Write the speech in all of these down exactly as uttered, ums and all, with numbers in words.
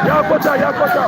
Ya kota, ya kota.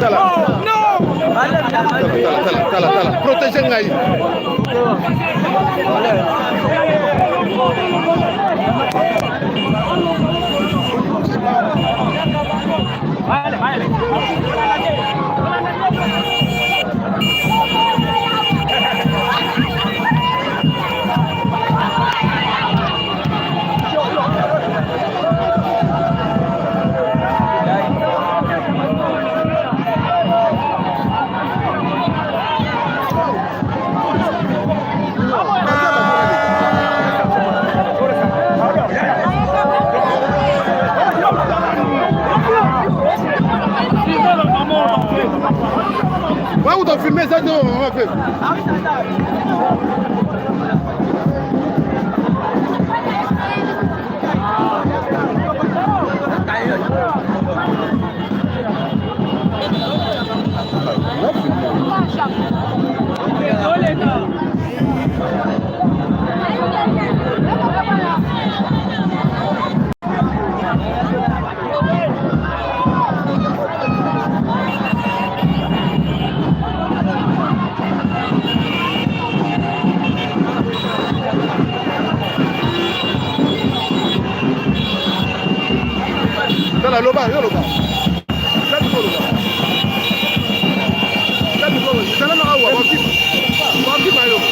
Tala. Tala, tala, tala. Protège ngai. Ouais, on t'a filmé ça, non, on va faire. Tala, loba, yo loba. Tala, loba. Tala, loba. Tala, loba. Tala, loba.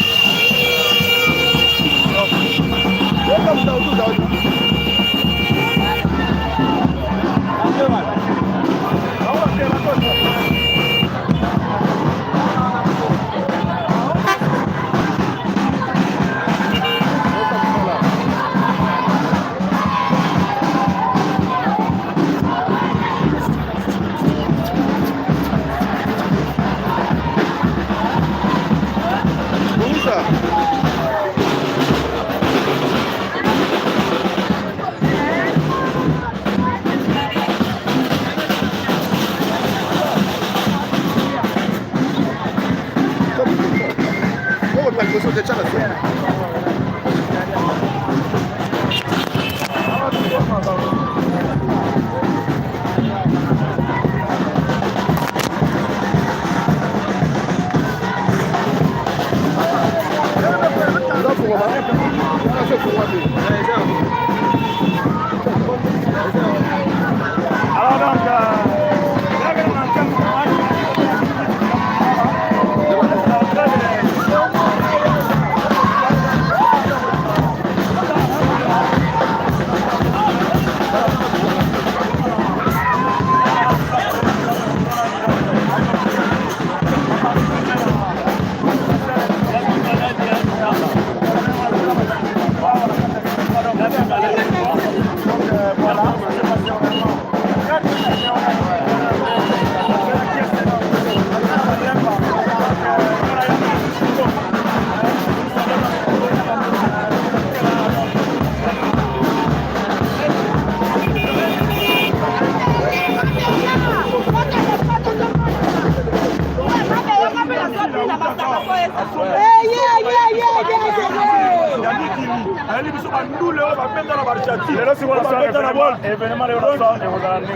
Ayeli biso bandule oyo babeta na ba Argentine. Lelo sikoyo babeta na bol. Événement lelo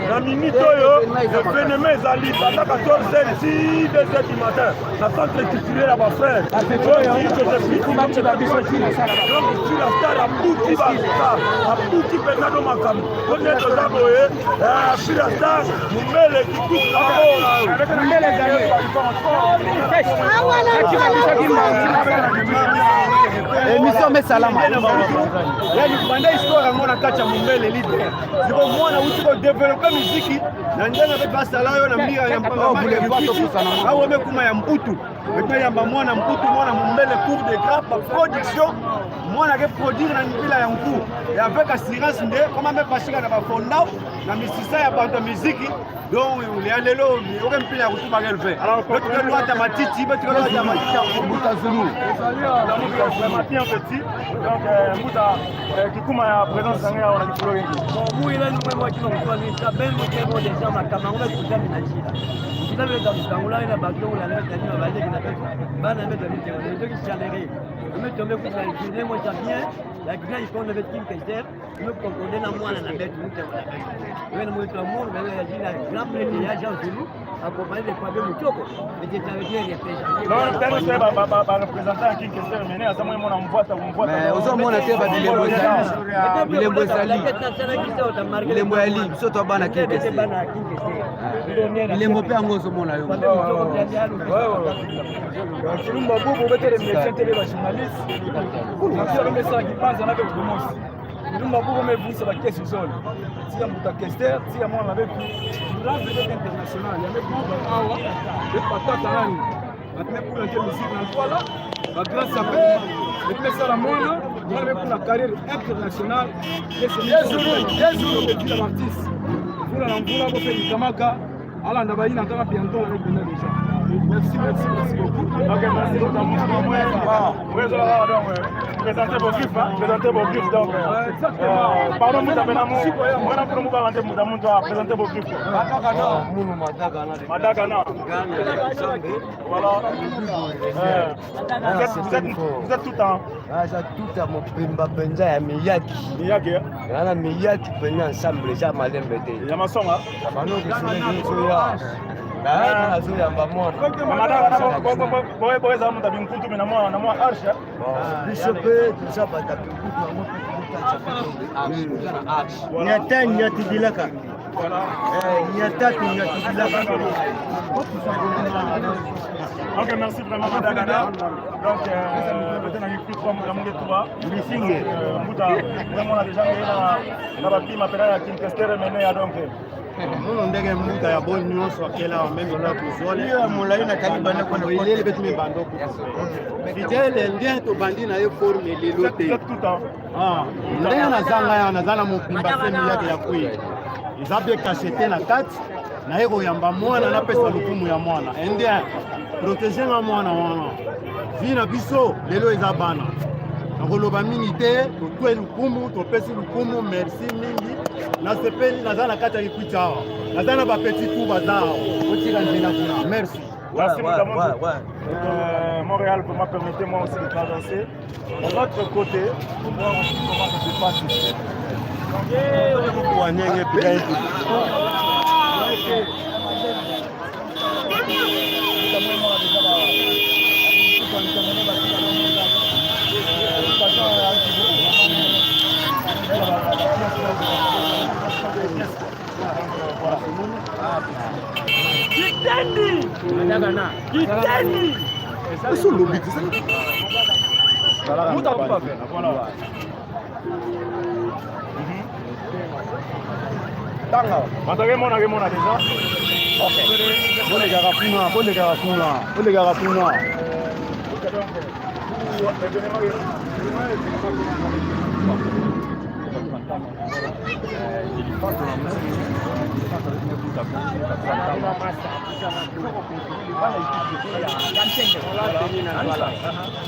na minute oyo, événement ezali, banda quatorze heures ti deux heures du matin. Na centre culturel ya ba frères. Donc, Joséphine, donc, Frida Star abuti ba, abuti mpenza do makambo. Kone toza boye, eh, Frida Star, mundele kikuku. Mundele ezali. Émission me salama. Yandi banda histoire yango na kati ya mundele leader. Sikoyo mwana awuti ko développer musique, na ndenge pe basala yo na mira ya mpamba. Awa amekuma ya Mputu. Beto yamba mwana Mputu, mwana mundele, cours de gras, ba production, mwana ake produire na mpila ya nku. Et avec assurance nde, comme ame pasika na ba Fondao, na misisa ya bato ya miziki, donc, ya lelo, oke mpila ya kutuma ke leve. Alors, beto ke lwata matiti, beto ke lwata matiti ya kubuta zulu. Ezali, euh, vraiment bien petit. Donc, euh, mbuta, euh, kikuma ya présence na nge awa na kifulu keke. Bon, bu ila ni mwe mwa kino mwa ni sa, ben, mwa kemo de sa, makama, mwa kuta mina chila. Kina bele za mutangula ina bakio la ndio tani wa bale kina beto. Bana beto ni tewa, ndio kishanere. Mimi tombe kuta kile mwa cha bien, la kina ikono beto King Kester, mimi konkode na mwana na beto, mimi tewa na beto. Wewe ni mwetu wa Mungu, na wewe ya jina, grand prêtre ya Jean Zulu, accompagné de Fabien Mutoko, et de Tawetie Repesa. Donc, tani se ba, ba, ba, ba représentant ya King Kester, mene, asa mwe mwana mvwata, mvwata. Mais, ozo mona te ba bilembo ezali. Bilembo ezali. Bilembo ya li, biso to bana King Kester. Bilembo pe yango ozo mona yo. Kilumbu bubu beto remercier nte ba journalistes. Parce que bamesala kibanza na beto kumosi. Kilumbu bubu me vunisa ba kesi zole. Tia mbuta Kester, tia mwana beto. Grave beto international. Ya me bubu awa. Beto patata nani. Bato me kula nte musique na Douala, ba grand sapeur, beto me sala mwana, mwana me kuna carrière internationale, ye zulu, ye zulu, ye zulu, artiste. Mvula na mvula, bo se ikamaka, alanda bayina kaka bientôt, avec Bena déjà. Merci, merci, merci beaucoup. Ok, merci, mbuta muntu. Bon, ouais, voilà, donc, euh, présentez vos griffes, hein, présentez vos griffes, donc, euh, euh, pardon, mbuta, mbuta muntu, mbuta muntu, mbuta muntu, mbuta muntu, ah, présentez vos griffes, quoi. Madaka na. Madaka na. Voilà. Euh, vous êtes, vous êtes, vous êtes tout en Ah, eza tuta mobimba mpenza ya miyaki. Miyaki, eh? Wana miyaki mpenza ensemble, eza malembe te. Ya masonga? Ya bano ke sole nyonso ya. Ah, nazoyamba mwana. Mama, na, na, bo, bo, bo, bo, bo, eza mbuta binkutu, mais na mwa, na mwa arche, eh? Bon, biso mpe toza bata binkutu, yango mpe toza bata binkutu. Voilà. Nyata, nyata bilaka. Voilà. Eh, nyata, nyata bilaka. Ok, merci vraiment, madame. Donc, euh, peut-être on a eu plus trois mots, trois. Merci. Euh, mbuta, vraiment, on a déjà eu la, la baptême, appelé à Kinchester, mais, mais, donc, euh, Mono ndenge mbuta ya bo nyonso akela, même là, kuzole. Iyo, molayi na kani banda kwa na kote. Ilele beto me bando ku. Fidèle, ndenge tobandi na ye forme lelo te. Tout, tout, tout, hein. Ah, ndenge naza nga ya, naza na mobimba se miyaki ya kwi. Eza bien cacheté na kati, naye koyamba mwana, napesa lokumu ya mwana. Ende, protéger nga mwana wana. Vie na biso, lelo eza bana. Nakoloba mingi te, totwe lokumu, topesi lokumu, merci mingi. Nasepeli, naza na kati ya Kikwit awa. Naza na ba petits coups baza awa. Botika nzela kuna. Merci. Merci, ouais, mbuta muntu. Ouais, ouais. Euh, Montréal, vraiment, permettez-moi aussi de traverser de l'autre côté pour voir aussi comment ça se passe ici. Kitendi! Kitendi! Eso lobi te, ça. Mbuta, mbuta, voilà. Mhm. Tanga. Bata ke mona, ke mona déjà. Ok. Bolekaka kuna, bolekaka kuna, bolekaka kuna.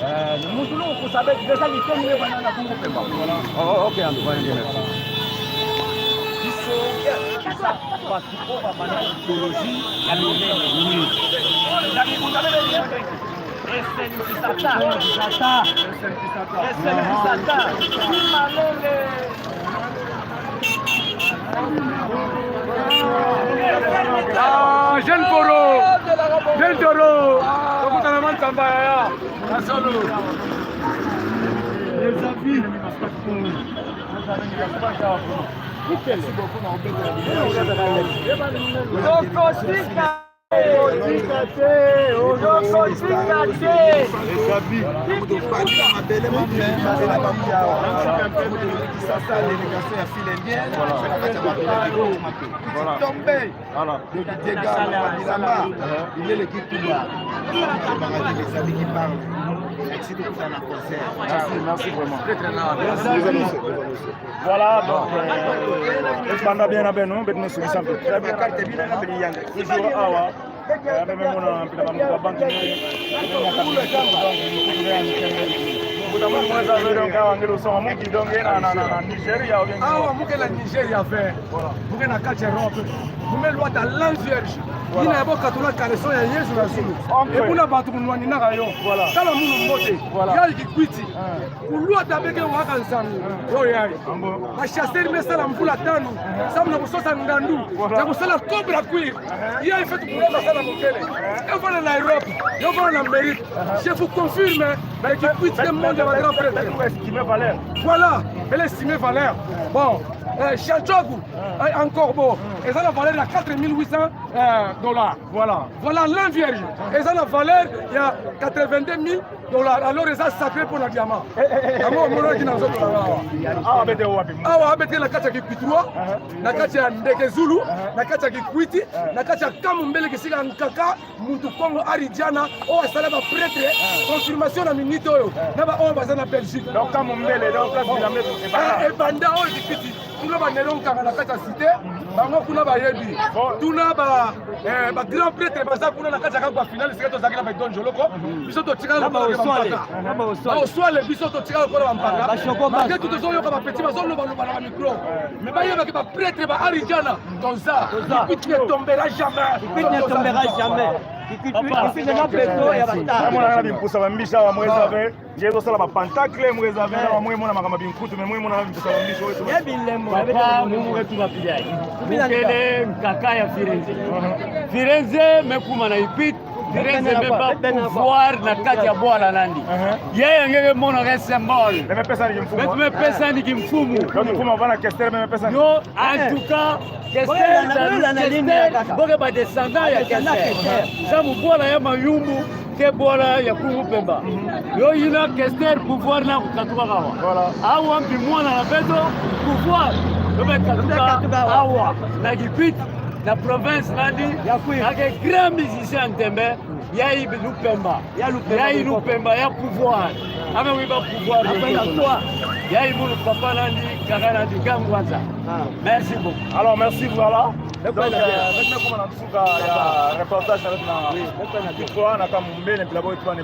Eh, muntu lo kusabe, déjà ni teni le bana na Kongo Mpemba. Oh, oh, ok, ando, bana ngene. Biso, biso, basi, oyo babanda idéologie ya minene. Na bibunda bebe ni. S N P S A T. S N P S A T. S N P S A T. Malonga. Ah, jeune taureau. Jeune taureau. Tokutana na Mantamba yaya. Kasolo. Les amis. Tokotika. Tokotika te, tokotika te. Voilà. Voilà. Voilà. Merci, merci vraiment. Voilà, donc, euh, banda bien na beno, beto me sukisa mpe. Très bien. Toujours awa. Eh, meme mona mpila ba banki. Mbuta muntu mwenza zo, donc, awa nge lo songa muke, donc, na, na, na, na Nigeria, ou bien. Awa muke na Nigeria ve. Voilà. Muke na kati ya Europe. Mu me lwata linge vierge. Voilà. Yina ya bo katula caleçon ya Yezu na zulu. Ok. E buna bantu kunwaninaka yo. Voilà. Tala munu mbote. Voilà. Yayi Kikwit. Ah. Kulwata beke waka nsangu. Yo yayi. Ambo. Ba chasseurs me sala mvula tanu. Samu na kusosa ngandu. Voilà. Na kusala cobra cuir. Yayi fetu kulwata sala mundele. Yo vanda na Europe. Yo vanda na Amérique. Je vous confirme. Mais Kikwit, le monde va grand prêtre. Vous estimez valeur. Voilà. Elle estime valeur. Bon. Euh, Shantsogu, euh, en corbeau. Eza na valeur ya quatre mille huit cents, euh, dollars. Voilà. Voilà, linge vierge. Eza na valeur ya quatre-vingt-deux mille dollars. Alors, eza sacré pour le diamant. Eh, eh, eh, yango, eh, omonaki na nzoto na nga awa. Awa beto wapi? Awa beto na kati ya Kikwit trois, na kati ya Ndeke Zulu, na kati ya Kikwit, na kati ya Kamumbele kisika nkaka, muntu Kongo Aridiana, oyo asala ba prêtre, confirmation na minute oyo, na ba oyo baza na Belgique. Donc, Kamumbele, donc, kasi na meto, ebanda. Eh, ebanda oyo Kikwit. Kuna ba Nero Nkanga na kati ya cité, bango kuna bayebi. Tuna ba, eh, ba grand prêtre baza kuna na kati ya kaka ba finale, sika tozalaki na ba Edouard Njoloko. Biso totikala lokola ke bampaka. Ba Oswald, biso totikala lokola bampaka. Ba Shoko, malgré tout, tozoyoka ba petit bazoloba loba na ba micro. Mais bayeba ke ba prêtre ba Arijana, toza. Toza. Kikuit ne tombera jamais. Kikuit ne tombera jamais. Kikuit, kikuit, kikuit ne na beto ya bata. Mama na bimpusa ba mbisa wa mweza ve. Nge tozosala ba pentacle, mweza ve, na mwe mona makambo binkutu, mais mwe mona bimpusa ba mbisa wa. Ya bilembo, ya bilembo. Papa, mumu ke tuba pidai. Mukele nkaka ya Firenze. Firenze me kuma na Ipit. Firenze me bâ pouvoir na kati ya bwala nandi. Yaya nge ke mona ke symbole. Me me pesa ni kimfumu. Me me pesa ni kimfumu. Donc, mfumu bana Kester, me me pesa ni. Yo, en tout cas, Kester, Kester, bo ke ba descendant ya Kester. Samu bwala ya Mayumbu ke bwala ya Kongo Mpemba. Yo yina Kester pouvoir na kukatukaka awa. Voilà. Awa mpi mwana na beto pouvoir. Yo me katuka awa. Na Ipit, na province nandi. Ya kwi. Ake grand musicien Ntembe. Yayi Lupemba. Ya Lupemba. Yayi Lupemba ya pouvoir. Ame wi bâ pouvoir. Yayi mulu papa nandi, kaka nandi, Gangwaza. Ah. Merci beaucoup. Alors, merci, voilà. Donc, euh, avec nous, comme on a en tout cas, il y a un reportage avec la victoire, on a quand même une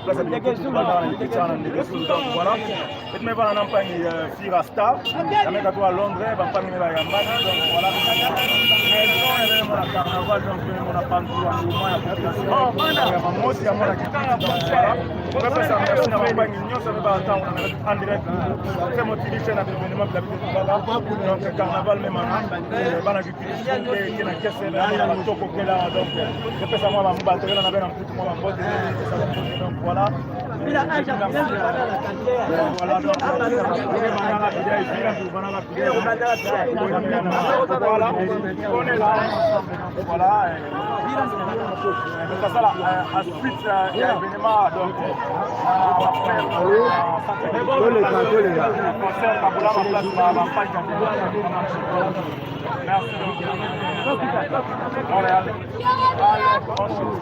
place à la victoire, on a une victoire, donc voilà. Et puis, voilà, on a pas, euh, Fira Star, ya me katuka Londres, bampangi me bayambani, donc voilà. Raison, ya me mona carnaval, donc me mona bantu ya mouvement ya population. Ya mamosi, ya mona kikuti, donc voilà. Mpe pesa merci na bampangi nyonso me bata en direct. Très motivé na événement ya bino, voilà. Donc carnaval me mana, eh, bana kikuti, eh, ke na kese, na bana toko kela, donc, eh, pesa mwa bambote, kela na bana mputu mwa bambote, pesa bambote, donc voilà. Voilà, donc, voilà, on est là. Voilà, euh, ça sera, euh, ensuite, euh, il y a l'événement, donc, euh, concert Kabula, ma place, ma, ma page. Merci. Allez, allez. Allez, on joue.